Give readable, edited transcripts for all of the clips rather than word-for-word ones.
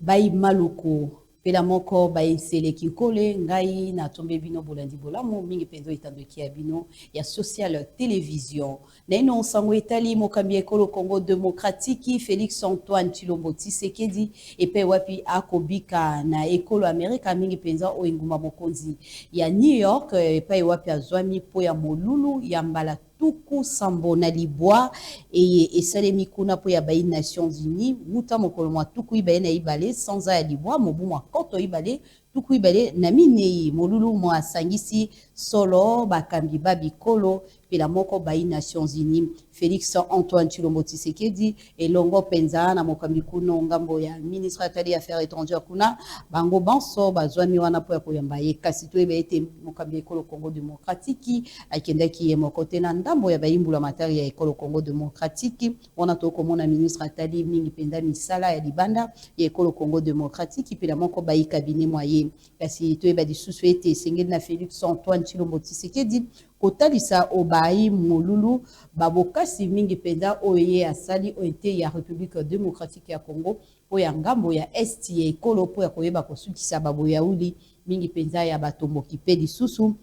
Bai Maluku mpela moko baensele kinkole ngai natombe bino bolandi bolamu mingi mpenza etandoki ya bino ya Social Television. Naino sango etali mokambi ya ekolo Congo Demokratiki Félix Antoine Tshilombo Tshisekedi epai wapi akobika na ekolo Amerika, mingi mpenza oyo engumba mokonzi ya New York, epai wapi azwami mpo ya molulu ya mbala 79 eye esalemi kuna mpo ya bai Nations Unies wuta mokolo mwa 22 sanza ya libwa mobu mwa 2024. Molulu mwa asangisi solo bakambi ba bikolo mpela moko bai Nations Unies. Félix Antoine Tshilombo Tshisekedi elongo mpenza na mokambi kuno ngambo ya ministre atali affaires étrangères kuna, bango banso bazwami wana mpo ya koyamba ye. Kasi toyeba ete mokambi ya ekolo Congo Démocratique akendaki ye moko te na ndambo ya bayimbula matari ya ekolo Congo Démocratique. Wana tokomona ministre atali mingi mpenza misala ya libanda ya ekolo Congo Démocratique mpela moko bayi cabinet mwa ye. Kasi toyeba lisusu ete esengeli na Félix Antoine Tshilombo Tshisekedi kotalisa obayi molulu babokasi mingi mpenza oyo ye asali oyo ete ya République Démocratique ya Congo mpo ya ngambo ya esti ya ekolo, mpo ya koyeba kosukisa baboyauli mingi mpenza ya batomboki. Mpe lisusu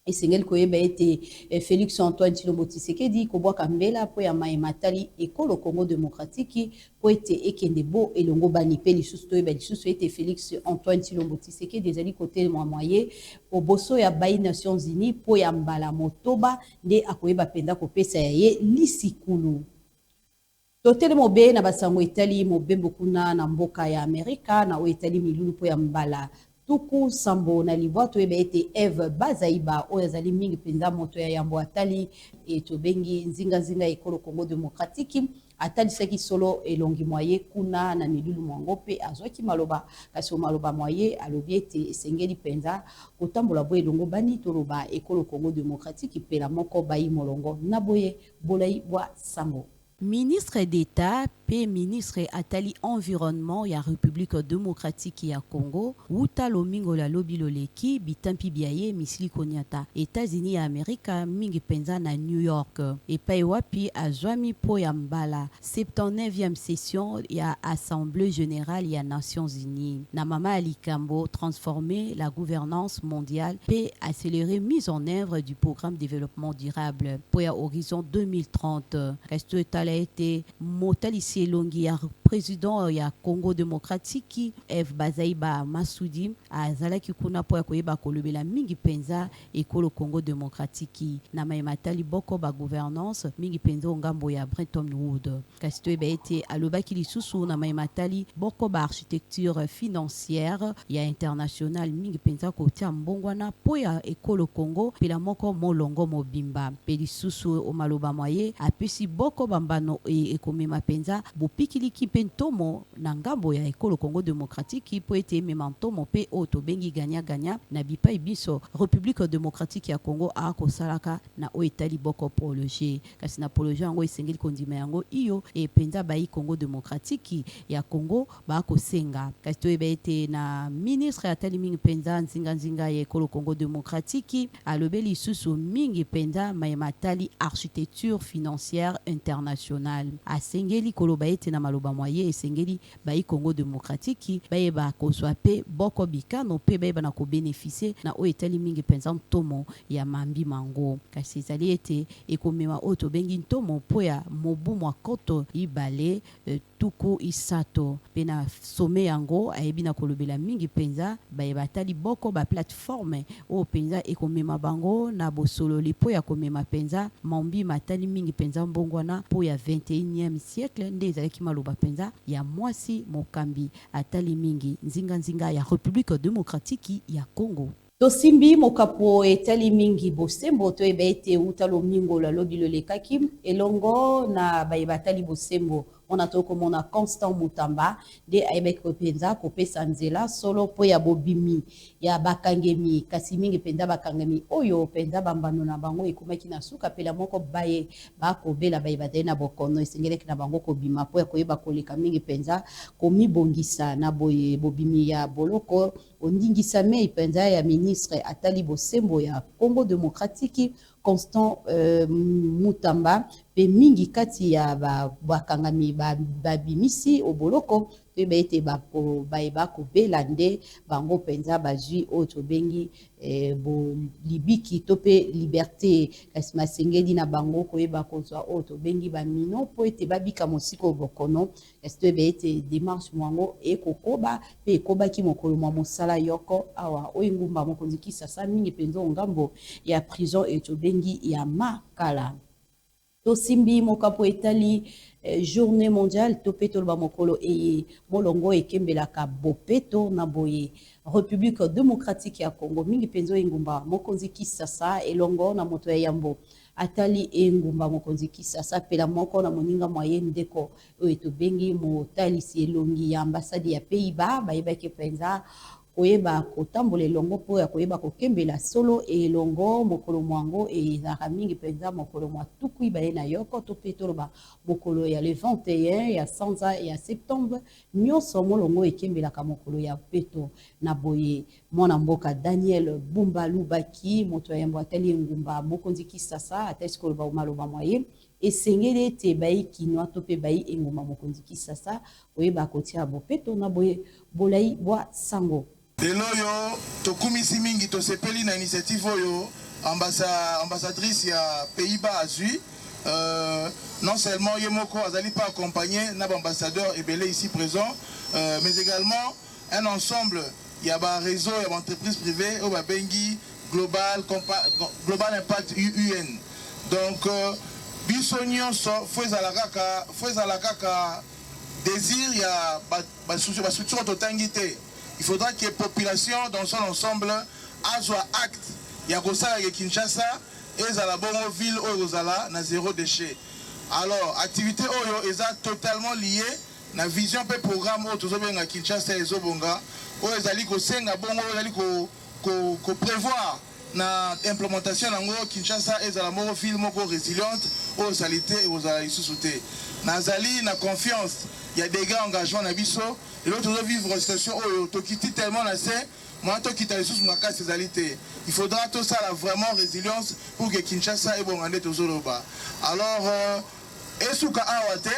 esengeli koyeba ete Félix Antoine Tshilombo Tshisekedi kobwaka mbela mpo ya maye matali ekolo Congo Démocratique mpo ete ekende bo elongo bani. Mpe lisusu toyeba lisusu ete Félix Antoine Tshilombo Tshisekedi ezali kotelema mwa ye oboso ya bai Nations Unies mpo ya mbala 8 nde akoyeba mpenza kopesa ya ye lisikulu. Totelema obe na basango etali mobembo kuna na mboka ya Amerika na oyo etali milulu mpo ya mbala 79. Toyeba ete Eve Bazaiba oyo azali mingi mpenza moto ya yambo atali e tobengi nzinganzinga ya ekolo Congo Démocratique atalisaki solo elongi mwa ye kuna na milulu mwango mpe azwaki maloba. Kasi maloba mwa ye alobi ete esengeli mpenza kotambola bo elongo bani, toloba ekolo Congo Démocratique mpela moko bayi molongo. Na boye bolai bwa sango. Ministre d'État pe ministre atali environnement ya République Démocratique ya Congo, wuta lomingo la lobi loleki, bitampi bia ye misili koniata États-Unis ya Amerika, mingi mpenza na New York, epai wapi azwami mpo ya mbala 79e session ya Assemblée générale ya Nations Unies na mama ya likambo "Transformer la gouvernance mondiale pe accélérer mise en œuvre du programme développement durable mpo ya horizon 2030". Kasi toetala ete motalisi elongi ya président ya Congo Démocratique Eve Bazaiba Masudi azalaki kuna mpo ya koyeba kolobela mingi mpenza ekolo Congo Démocratique na mayema atali boko bagouvernance, mingi mpenza ngambo ya Bretton Woods. Kasi toyeba ete alobaki lisusu na mayema atali boko baarchitecture financière ya international, mingi mpenza kotia mbongwana mpo ya ekolo Congo mpela moko molongo mobimba. Mpe lisusu maloba mwa ye apesi boko bambano ekomema mpenza bopikiliki mpe ntomo na ngambo ya ekolo Congo Démocratique mpo ete emema ntomo mpe oyo tobengi gagnant-gagnant na bipai biso République Démocratique ya Congo akosalaka na oyo etali boko projet. Kasi na projet yango esengeli kondima yango iyo mpenza bayi Congo Démocratique ya Congo bakosenga. Kasi toyeba ete na ministre atali mingi mpenza nzinganzinga ya ekolo Congo Démocratique alobeli lisusu mingi mpenza mayema atali architecture financière internationale. Asengeli koloba ete na maloba mwa ye esengeli bayi Congo Démocratique bayeba kozwa mpe boko bikano mpe bayeba na kobénéficier na oyo etali mingi mpenza ntomo ya mambi mango. Kasi ezali ete ekomema oyo tobengi ntomo mpo ya mobu mwa 2030. Mpe na sommet yango ayebi na kolobela mingi mpenza bayeba atali boko baplateforme oyo mpenza ekomema bango na bosololi mpo ya komema mpenza mambi matali mingi mpenza mbongwana mpo ya 21e siècle. Nde ezalaki maloba mpenza ya mwasi mokambi atali mingi nzinganzinga ya République Démocratique ya Congo. Tosimbi mokapo etali mingi bosembo. Toyeba ete wuta lomingo la lobi lolekaki elongo na bayeba atali bosembo wana tokomona Constant Mutamba nde ayebaki mpenza kopesa nzela solo mpo ya bobimi ya bakangemi, kasi mingi mpenza bakangemi oyo mpenza bambano na bango ekomaki na suka mpela moko baye bakobela, baye bazali na bokono, esengelaki na bango kobima mpo ya koyeba koleka mingi mpenza komibongisa. Na boye bobimi ya boloko ondingisa mei mpenza ya ministre atali bosembo ya Congo Démocratique Constant Mutamba mpe Mpe mingi kati ya bakangami babimisi o boloko, toyeba ete baye bakobela nde bango mpenza bazwi oyo tobengi bolibiki to mpe liberte, kasi masengeli na bango koyeba kozwa oyo tobengi bamino mpo ete babika mosika o bokono. Kasi toyeba ete démarche mwango ekokoba mpe ekobaki mokolo mwa mosala yoko awa oyo engumba mokonzi Kisasa, mingi mpenza o ngambo ya prison oyo tobengi ya Makala. Tosimbi mokapo etali Journée mondiale to mpe toloba mokolo eye molongo ekembelaka bopeto. Na boye, République démocratique ya Congo, mingi mpenza oyo engumba mokonzi Kisasa, elongo na moto ya yambo atali engumba mokonzi Kisasa pela moko na moninga mwa ye, ndeko oyo tobengi motalisi elongi ya ambassade ya Pays-Bas, bayebaki mpenza koyeba kotambola elongo mpo ya koyeba kokembela solo elongo mokolo mwango. Ezalaka mingi mpenza mokolo mwa 21 to mpe toloba mokolo ya le 21 ya sanza ya septembre nyonso, molongo ekembelaka mokolo ya peto. Na boye, mwana mboka Daniel Bumba Lubaki, moto ya yambo atali engumba mokonzi Kisasa, atalisi koloba maloba mwa ye: esengeli ete bayi Kinwa to mpe bayi engumba mokonzi Kisasa koyeba kotia bopeto. Na boye, bolai bwa sango. Lelo oyo tokumisi mingi, tosepeli na initiative oyo ambassadrice ya Pays-Bas azwi. Non seulement ye moko azali pas accompagné na baambassadeur ebele ici présent, mais également un ensemble ya baréseau ya baentreprise privée oyo babengi Global Impact UN. Donc biso nyonso, fo ezala kaka désir ya bastructure totangi te. Il faudra que population dans son ensemble azwa acte ya kosalaka Kinshasa ezala bongo ville oyo kozala na zéro déchet. Alors activité oyo eza totalement lié na vision mpe programme oyo tozobenga Kinshasa ezobonga, oyo ezali kosenga bongo, oyo ezali koprévoir na implémentation yango Kinshasa ezala moko ville moko résiliente oyo saleté ekozala lisusu te. Nazali na confiance ya degré engagement na biso. Lelo tozovivre situation oyo tokiti tellement na se, mwana tokita lisusu makasi ezali te. Il faudra tosala vraiment résilience pour que Kinshasa ebonga nde tozoloba. Alors esuka awa te.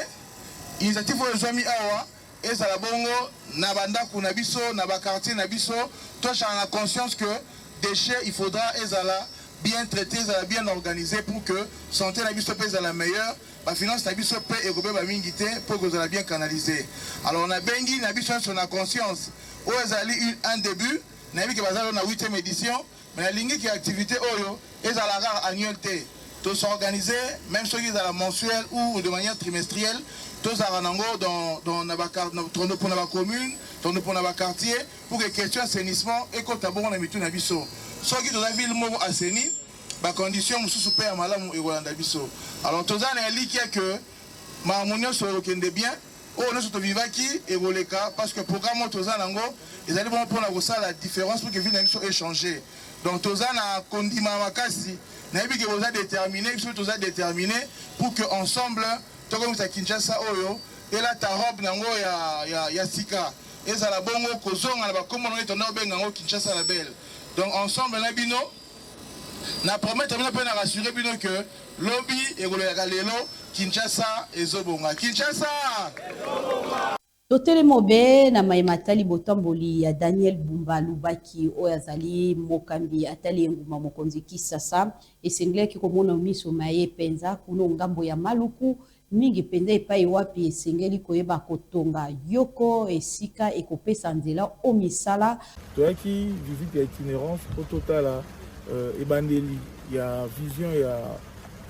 Initiative oyo ezwami awa ezala bongo na bandako na biso, na baquartier na biso. Tozala na conscience que déchet, il faudra ezala bien traité, ezala bien organisé pour que santé na biso mpe ezala meilleure, bafinance na biso mpe ekobeba mingi te mpo ekozala bien canalisé. Alors nabengi na biso nyonso na conscience oyo ezali un début. Nayebi ke baza na 8e édition, mais nalingi ke activité oyo ezala kaka annuel te. Tos'organiser, même soki ezala mensuel ou de manière trimestrielle, tozalaka nango tondo mpona bacommune, tondo mpona baquartier, pour que question assainissement ekota bongo na mitu na biso. Soki toza ville moko assaini, bacondition mosusu mpe ya malamu ekolanda biso. Alors toza na elikya ke makambo nyonso ekokende bien, oyo nyonso tovivaki ekoleka, parce que programme oyo toza nango ezali bongo mpona kosala différence pour que ville na biso echanger. Donc toza na kondima makasi, nayebi ke boza déterminé, biso toza déterminé pour que ensemble tokomisa Kinshasa oyo elata robe nango ya sika, ezala bongo kozonga na bakombo nango etonda obenga yango Kinshasa la belle. Donc ensemble na bino, na promettre bino mpe na rassurer bino ke lobi ekolekaka lelo. Kinshasa ezobonga, Kinshasa. Totelemi obe na mayema atali botamboli ya Daniel Bumba Lubaki, oyo azali mokambi atali engumba mokonzi Kisasa. Esengelaki komona miso ma ye mpenza kuna ngambo ya Maluku, mingi mpenza epai wapi esengeli koyeba kotonga yoko esika ekopesa nzela o misala. Toyaki visite ya itinérance mpo totala ebandeli ya vision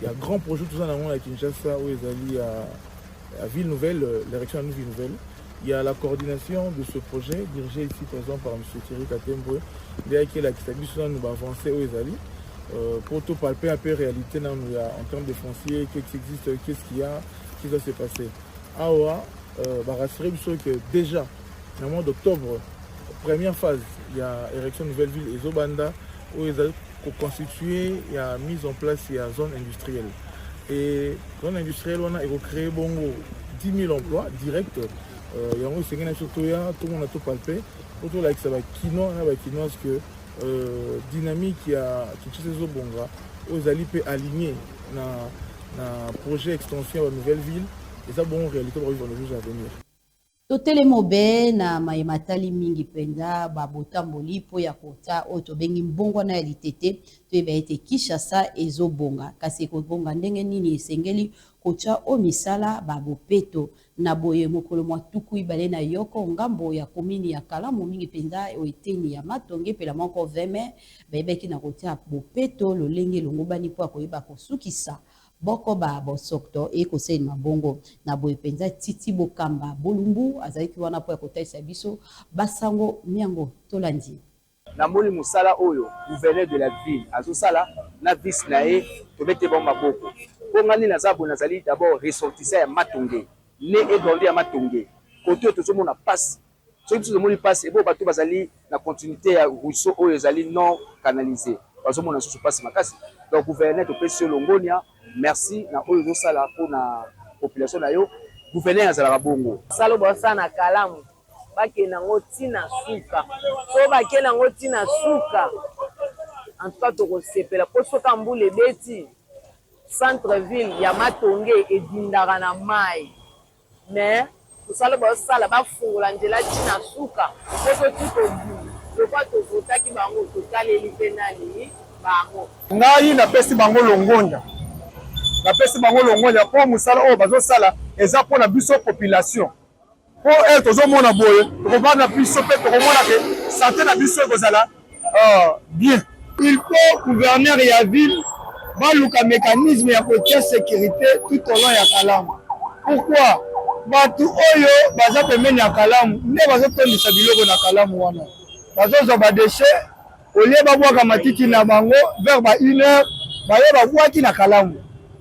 ya grand projet toza nango na Kinshasa, oyo ezali ya ville nouvelle, l'érection ya ville nouvelle. Il y a la coordination de ce projet dirigé ici présent par M. Thierry Katembwe nde ayaki elakisa biso nanu baavancé oyo ezali pour topalper un peu réalité nanu ya en termes de foncier, qu'est-ce qui existe, qu'est-ce qu'il y a, qu'est-ce qui doit se passer awa. Barassurer biso que déjà na mois d'octobre, première phase ya érection nouvelle ville ezobanda, oyo ezali koconstituer ya mise en place ya zone industrielle. Et zone industrielle wana ekocréer bongo 10 000 emplois directs. Yango esengeli na biso toya tomona, topalper po tolakisa bakinois na bakinoise que dynamique ya Kinshasa ezobonga, oyo ezali mpe aligné na Na projet extension ya nouvelle ville, eza bongo réalité bakovivre nos jours à venir. Totelemi obe na maye matali mingi mpenza babotamboli mpo ya kota oyo tobengi mbongwana ya litete. Toyeba ete Kinshasa ezobonga, kasi ekobonga ndenge nini? Esengeli kotya o misala babopeto na boye. Mokolo mwa 21, ngambo ya komini ya Kalamu, mingi mpenza oyo eteni ya Matonge mpela moko 20 mai, bayebaki na kotia bopeto lolenge elongobani mpo ya koyeba kosukisa boko ba bosokto ekosalema bongo. Na boye mpenza, Titi Bokamba Bolumbu azalaki wana mpo ya kotalisa biso basango miango. Tolandi. Namoni mosala oyo gouverneur de la ville azosala na vice na ye, tobete bango maboko. Mpo nga nini naza boye? Nazali d'abord ressortissant ya Matonge, né et grandi ya Matonge. Kote oyo tozomona mpasi, soki biso tomoni mpasi, ebo bato bazali na continuité ya ruisseau oyo ezali non canalisé bazomona lisusu mpasi makasi. Donc gouverneur, topesi yo longonia, merci na oyo ozosala mpona population na yo. Gouverneur azalaka bongo. Salo basala na Kalamu, bakende yango ntina suka. So bakende yango ntina suka, en tout cas tokosepela, mpo soki mbula ebeti, centre ville ya Matonge edindaka na mai. Mais mosala bazosala, bafungola nzela ntina suka, mpo toti kobima lokwa tovotaki bango, totaleli mpe nani bango. Ngai napesi bango longonya, napesi bango longonya mpo mosala oyo bazosala eza mpona biso population, mpo ere tozomona boye, tokovanda biso mpe tokomona ke santé na biso ekozala bien. Il faut gouverneur ya ville baluka mécanisme ya kotia sécurité tout au long ya Kalamu. Pourquoi? Bato oyo baza pembeni ya Kalamu nde bazotondisa biloko na Kalamu wana, bazozwa badéchets. Au lieu babwaka matiti na bango vers ba 1 heure, baye babwaki na Kalamu,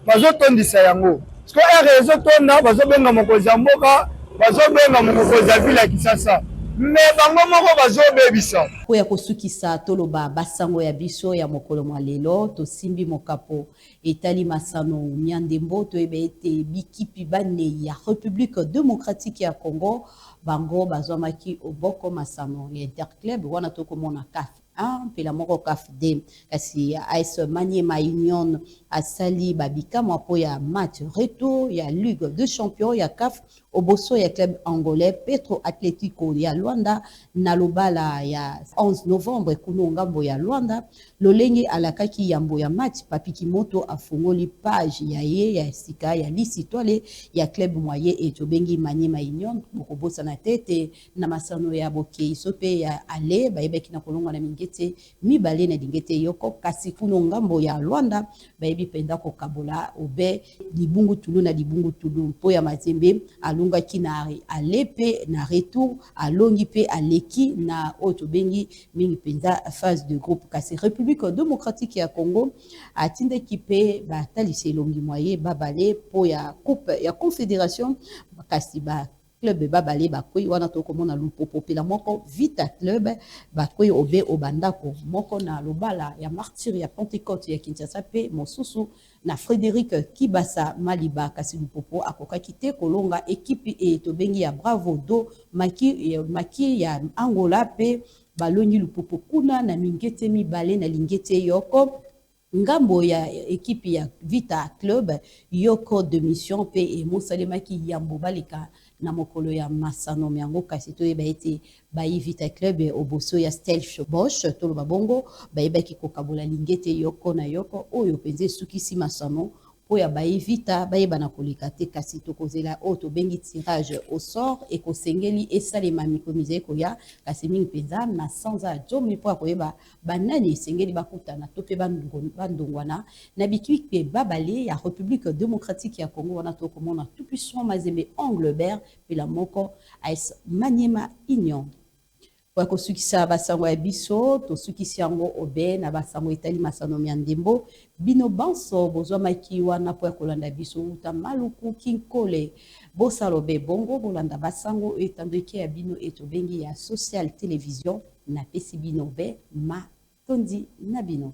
bazotondisa yango. Siko ere ezotonda, bazobenga mokonzi ya mboka, bazobenga mokonzi ya ville ya Kinshasa, mais bango moko bazobebisa. Mpo ya kosukisa, toloba basango ya biso ya mokolo mwa lelo, tosimbi mokapo etali masano mia ndembo. Toyeba ete bikipi banei ya République démocratique ya Congo, bango bazwamaki oboko masano ya interclub wana, tokomona CAF 1 mpela moko CAF D. Kasi AS Maniema Union asali babikamwa mpo ya match retour ya Ligue de champions ya CAF oboso ya club angolais Petro Atletico ya Luanda na lobala ya 11 novembre kuna ngambo ya Luanda. Lolenge alakaki yambo ya match, Papi Kimoto afungoli page ya ye ya sika ya lisitwale ya club moye e tobengi Maniema Union. Bokobosana te ete na masano ya bokei so mpe ya aller, bayebaki na kolongwa na mingete 2-1. Kasi kuna ngambo ya Luanda, bayebi mpenza kokabola obe libungutulu na libungutulu, mpo ya Mazembe alongaki na aller mpe na retour alongi mpe aleki na oyo tobengi mingi mpenza phase de groupe. Kasi République démocratique ya Congo atindaki mpe batalisa elongi mwaye babale mpo ya Coupe ya Confédération, kasi ba club babale bakwei wana. Tokomona Lupopo mpela moko Vita Club bakwei obe obandako, moko na lobala ya Martyr ya Pentecôte ya Kinshasa mpe mosusu na Frédéric Kibasa Maliba. Kasi Lupopo akokaki te kolonga ekipi e tobengi ya Bravo do Maki, Maki ya Angola, mpe balongi Lupopo kuna na mingete 2-1. Ngambo ya ekipe ya Vita Club, yoko démission mpe emosalemaki yambo baleka na mokolo ya masano yango. Kasi toyeba ete bayi Vita Club oboso ya Stellenbosch, toloba bongo, bayebaki kokabola lingete 1-1, oyo mpenza esukisi masano mpo ya bayi Vita bayebana koleka te. Kasi tokozela oyo tobengi tirage au sort ekosengeli esalema mikolo mizali koya, kasi mingi mpenza na sanza ya zomi, mpo ya koyeba banani esengeli bakutana to mpe bandongwana na bikipe babale ya République démocratique ya Congo wana. Tokomona Tout Puissant Mazembe Englebert mpela moko AS Maniema Union. Po ya kosukisa basango ya biso, tosukisi yango obe na basango etali masano ya ndembo. Bino banso bozwamaki wana mpo ya kolanda biso wuta Maluku, Kinkole, bosala obe bongo, bolanda basango etando eke ya bino e tobengi ya Social Télévision. Napesi bino be matondi na bino.